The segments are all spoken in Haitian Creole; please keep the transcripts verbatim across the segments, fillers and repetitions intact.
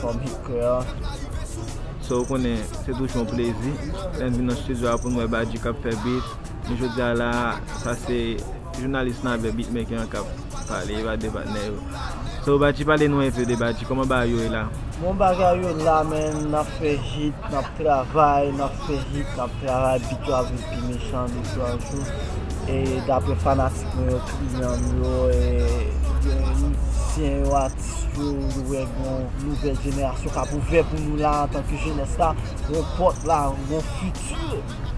Fòm hit kreyòl. So, ou konnen, se toujou yon plezi lè n vin nan estidyo a pou n wè Badji k ap fè beat. Men jodi a la, sa se jounalis Navè, beatmaker an k ap pale, e pa de patnè yo. So, Badji, pale nou enpe de Badji, kòman bagay yo ye la? Bon, bagay yo la, men n ap fè hit, n ap travay, n ap fè hit, n ap travay, beat yo ap vin pi mechan de jou an jou. E daprè fanatik mwen yo, kliyan m yo, e, e mizisyen yo, atis yo, yo wè gen yon nouvèl jenerasyon k ap ouvè pou nou la antanke jenès la, yon pòt la, yon fiti.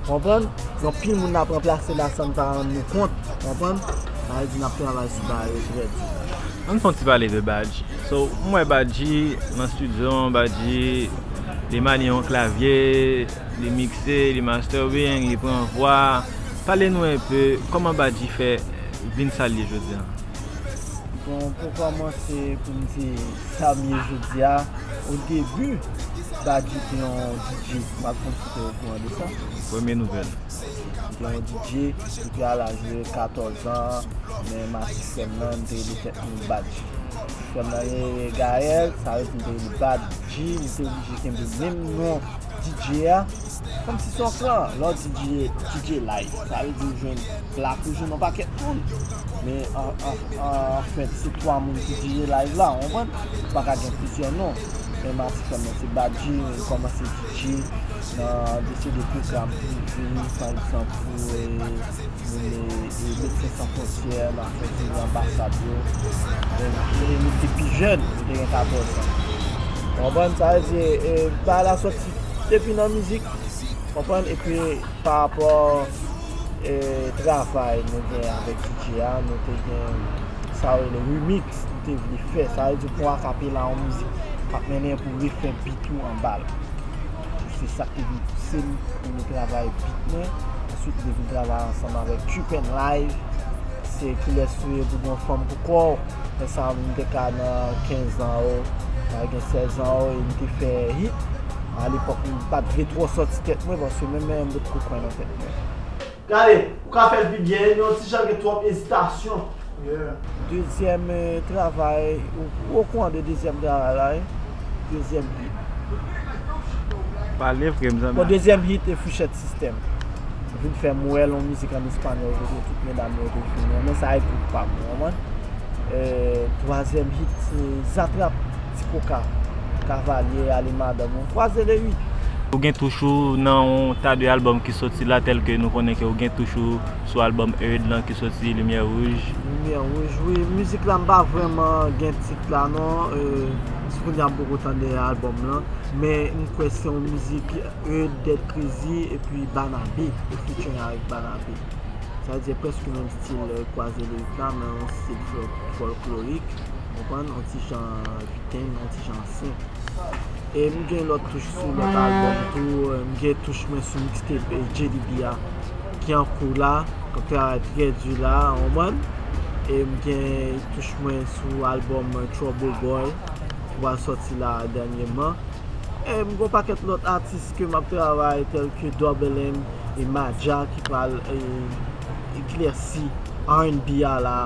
Konprann? Gen anpil moun n ap ranplase la san n pa rann nou kont. Konprann? Sa vle di n ap travay sou bagay yo trè di. Ann fè yon ti pale de Badji. So, m wè Badji nan estidyo an, Badji, li manye yon klavye, li mikse, li mastering, li pran vwa. Pale nou enpe kòman Badji fè vin sa l ye jodi a. Bon, pou kòmanse, pou m di sa m ye jodi a, o debi, Badji te yon D J, m pa konn si w te okouran de sa. Premye nouvèl. Te yon D J, depi a laj de katòz an, men m a ti frè m nan, m te rele tèt mwen Badji. Ti frè m nan rele Gaël, sa vle di m te rele Badji, m te oblije kenbe menm non D J a. Kòmsi se yon klan, lè w di D J, D J live, sa vle di w jwenn plak, ou jwenn yon pakèt moun. Men an, an, an, anfèt, se twa moun ki D J live la, w konprann? Ou pa ka gen plizyè non. Men m a ti frè m nan se Badji, men m kòmanse D J nan de seri de pwogram prive, pa egzanp, pou, e, e, e Medsen San Fwontyè, nan fè seri anbasad yo. E, e nou te pi jèn, nou te gen katòz an. Konprann? Sa vle di, e, bagay la soti depi nan mizik, konprann? Epi, pa rapò, e, travay nou gen avèk D J a, nou te gen sa yo rele remix, nou te vle fè. Sa vle di pou akapela yon mizik k ap mennen pou refè beat ou anba l. Se sa k te vin pouse m pou nou travay beat mwen. Answit, nou te vin travay ansanm avèk Trip and Live. Se kilès ou ye pou gen yon fanm pou kò w. Lè sa a, m te ka nan kenz an, o, m te gen sèz an, o, e m te fè hit. Alepòk, m pa t vle twò sòti tèt mwen, paske menm menm m pa t ko kwè nan tèt mwen. Gade, ou ka fè l pi byen, men yon ti jan gen twòp ezitasyon. Yeah. Dezyèm, eh, travay, ou, ou okouran de dezyèm travay la, wi? Dezyèm hit. Pale, frè m, zanmi. Bon, dezyèm hit e Fouchèt Sistèm. Vin fè m wè l, yon mizik an espanyòl kote tout medam yo te fin renmen sa, e gwoup pa m, ou konprann? Eh, twazyèm hit, se Zatrap, Ti Koka, Kavalye, Ale Madanm ou, twa zero uit. Ou gen touch ou nan yon ta de albòm ki soti la, tèlke nou konnen ke ou gen touch ou sou albòm Eud lan ki soti, Limyè Wouj. Limyè Wouj, wi. Mizik la, m pa vrèman gen tit la, non. Eh, jis kounye a, m poko tande albòm lan. Men m kwè se yon mizik, eh, Dead Crazy epi Banabe, yo featuring avèk Banabe. Sa vle di prèske menm stil, eh, Kwaze Lirik la, men yon stil fòl-, fòlklorik, ou konprann, yon ti jan viten, yon ti jan sen. E m gen lòt touch sou lòt albòm tou, eh, m gen touch mwen sou mixtape, eh, J D B a, ki an kou la, k ap travay trè di la, ou konprann? E m gen touch mwen sou albòm, eh, Trouble Boy, ki pral sòti la dènyèman. E m gen yon pakèt lòt atis ke m ap travay, tèlke Double M e Madja, ki pral, e, eklèsi R and B a la,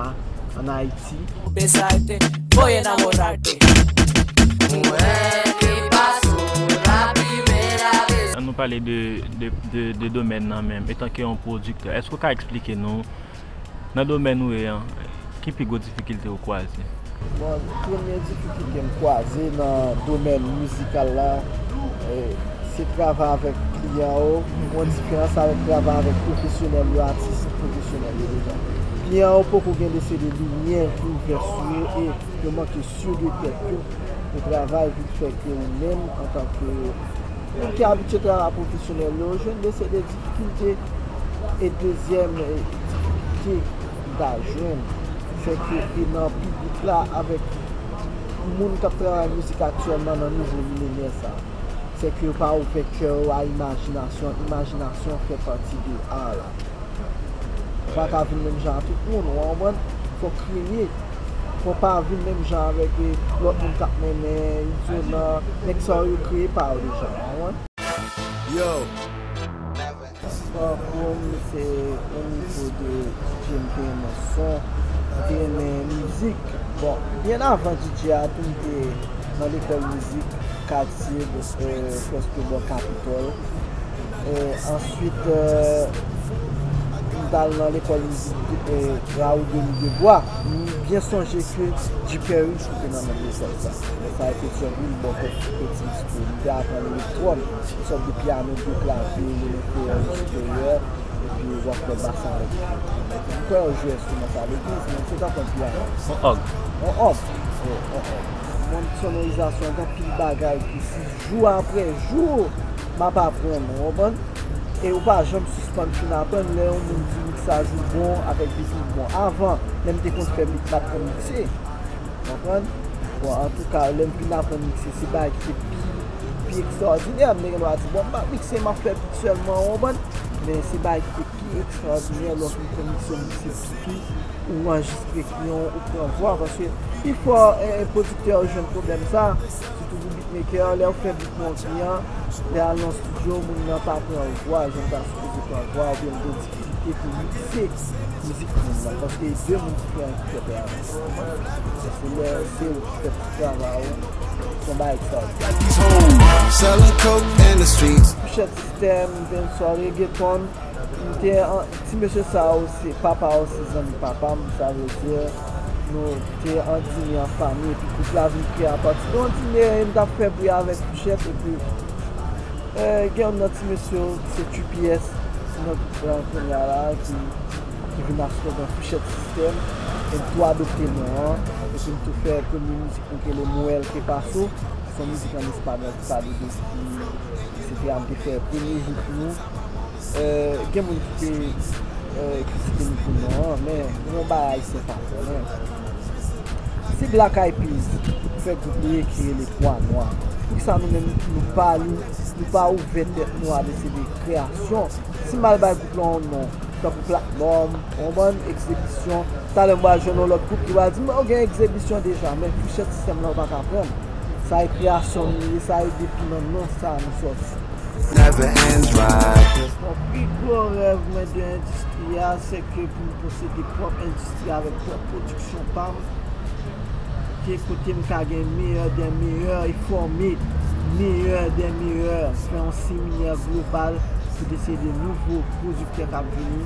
ann Ayiti. Ann nou pale de, de, de, de domèn nan menm, etanke yon pwodiktè. Èske w ka eksplike nou Nan domèn ou ye an, ki pi gwo difikilte ou kwaze? Bon, premye difikilte m kwaze nan domèn mizikal la, eh, se travay avèk kliyan yo, gen yon diferans avèk travay avèk pwofesyonèl yo, atis pwofesyonèl yo deja. Kliyan yo poko gen de seri de limyè ki ouvè sou yo e yo manke si de tèt yo, yo travay vit fè ke ou menm, antanke moun ki abitye travay pwofesyonèl yo, jwenn de seri de difikilte. E dezyèm, e, difikilte m ta jwenn, se ke e nan piblik la, avèk moun k ap travay mizik aktyèlman nan nouvo milenè sa, se ke yo pa ouvè kè yo a imajinasyon. Imajinasyon fè pati de ar la. Ou pa ka vin menm jan a tout moun, ou konprann? Fò w kreye. Fò w pa vin menm jan avèk, eh, lòt moun k ap mennen, Izolan, nèg sa yo, yo kreye pa yo deja, ou konprann? Yo. Pakou m se o nivo de D J, m te renmen son, m te renmen mizik. Bon, byen avan D J a tou, m te nan lekòl mizik katye, eh, prèske bò Kapitòl. Eh, answit, eh, m t al nan lekòl mizik, eh, Raoul Denis Dubois. M byen sonje ke G Perry te nan menm lekòl sa. Lè sa a, Petyonvil, bò Peti Disko. M te aprann elektwòn, sòt de pyano, de klavye, elektwòn siperyè, epi w ap fè bas avèk. M kwè yo jwe enstriman sa legliz, men se tankou yon pyano. Yon òg. Yon òg. Wi, yon òg. Yon sonorizasyon, gen anpil bagay ke si jou apre jou, m ap aprann, ou konprann? E ou pa janm sispann fin aprann lè yon moun di miksaj ou bon avèk bit ou bon. Avan, lè m te konn fè bit, m pa t konn mikse. Konprann? Bon, antouka, lè m vin aprann mikse, se bagay ki te pi, pi ekstraòdinè. M te gen dwa di, bon, m pa mikse, m ap fè bit sèlman, ou konprann? Men se bagay ki te pi ekstraòdinè lè w fin konn mikse, w mikse bit ou, ou anrejistre kri an, ou pran vwa. Paske pifò, eh, pwodiktè yo jwenn pwoblèm sa, sitou pou beatmaker, lè w fè bit pou yon kliyan, lè al nan estidyo, moun nan pa pran vwa, jan l ta sipoze pran vwa, oubyen l gen difikilte pou mikse mizik moun nan, paske e de moun ki fè entèprètasyon. Se lè se ou ki fè tout travay ou, se yon bagay ki sa. Selling coke in the streets. Fouchèt Sistèm, dancehall, reggaeton. M te an, ti mesye sa yo, se papa yo, se zanmi papa m, sa vle di, nou te an dine an fanmi, epi gwoup la vin kreye apati de yon dine, e m t ap fè bri avèk Fouchèt, epi Eh, gen youn nan ti mesye yo, se G P S, nan gwoup lan kounye a la, ki, ki vin absòbe Fouchèt Sistèm, e m tou adopte non an, epi m tou fè premye mizik nou ki rele Mujer que pasó, se yon mizik an espanyòl ki pale de fi, et cetera. M te fè premye hit nou. Eh, gen moun ki te, eh, kritike nou pou non an, men nou yon bagay ayisyen pa konnen. Si Black Eyed Peas fè gwoup li ye ki rele Pwa Nwa, poukisa nou menm nou pa li, nou pa ouvè tèt nou a de se de kreyasyon? Si m al bay gwoup lan yon non, tankou Platnòm, ou konprann, Egzibisyon, talè m pral jwenn yon lòt gwoup ki pral di m, "O, gen Egzibisyon deja," men Fouchèt Sistèm lan ou pa ka pran m. Sa e kreyasyon nou ye, sa e depi nan non sa nou sòti. Never ends right. Bon, pi gwo rèv mwen de endistri a, se ke pou m posede pwòp endistri avèk pwòp pwodiksyon pa m, ke kote m ka gen meyè dè meyè e fòme meyè dè meyè, fè yon seminè global pou deside nouvo pwodiktè k ap vini,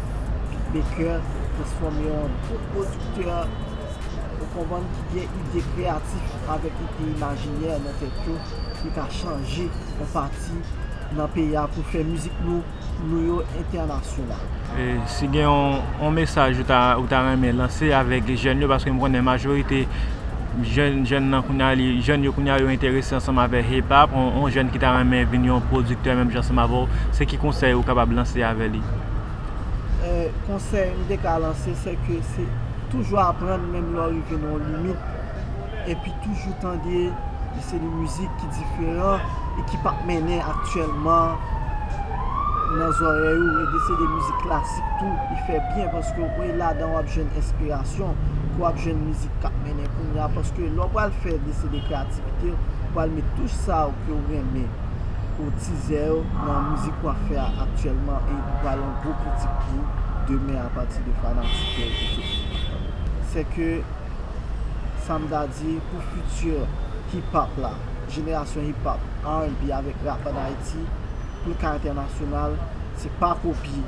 beatmaker, transfòme yo an bon pwodiktè, ou konprann, ki gen ide kreyatif avèk ide imajinè nan tèt yo, ki ka chanje yon pati nan peyi a pou fè mizik nou, nou yo entènasyonal. E si gen yon, yon mesaj ou ta, ou ta renmen lanse avèk jèn yo, paske m konnen majorite jèn, jèn nan kounye a, li, jèn yo kounye a, yo enterese ansanm avèk hip hop, yon, yon jèn ki ta renmen vin yon pwodiktè menm jan ansanm avè w, se ki konsèy ou kapab lanse avè li? Eh, konsèy m te ka lanse, se ke se toujou aprann menm lè w rive nan yon limit, epi toujou tande de se de mizik ki diferan e ki p ap mennen aktyèlman nan zòrèy ou, e de se de mizik klasik tou, li fè byen, paske w wè ladan w ap jwenn enspirasyon, ke w ap jwenn mizik k ap mennen kounye a, paske lè w pral fè de se de kreyativite, w pral met tou sa w ke w renmen, ou tizè yo nan mizik w ap fè a aktyèlman, e li pral yon gwo kritik pou demen apati de fanatik yo e tout. Se ke sa m ta di pou fiti hip hop la, jenerasyon hip hop, R and B avèk rap ann Ayiti, pou l ka entènasyonal, se pa kopye.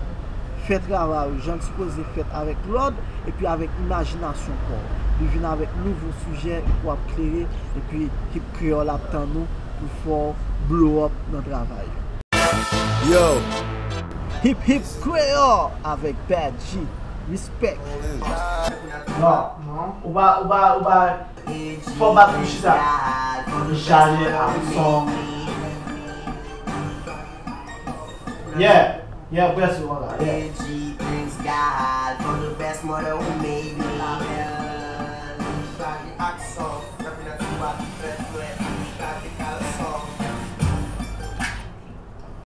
Fè travay ou jan l sipoze fèt avèk lòd epi avèk imajinasyon pa w. Li vin avèk nouvo sijè epi w ap klere epi hip kreyòl ap tann ou pou fè w blow up nan travay ou. Yo. Hip hip kreyòl avèk Bad G. Respect. Non, non. Ou pa, ou pa, ou pa. Fò bat pou chita. Chaje ak son. Yeah, yeah, prèske konsa, yeah.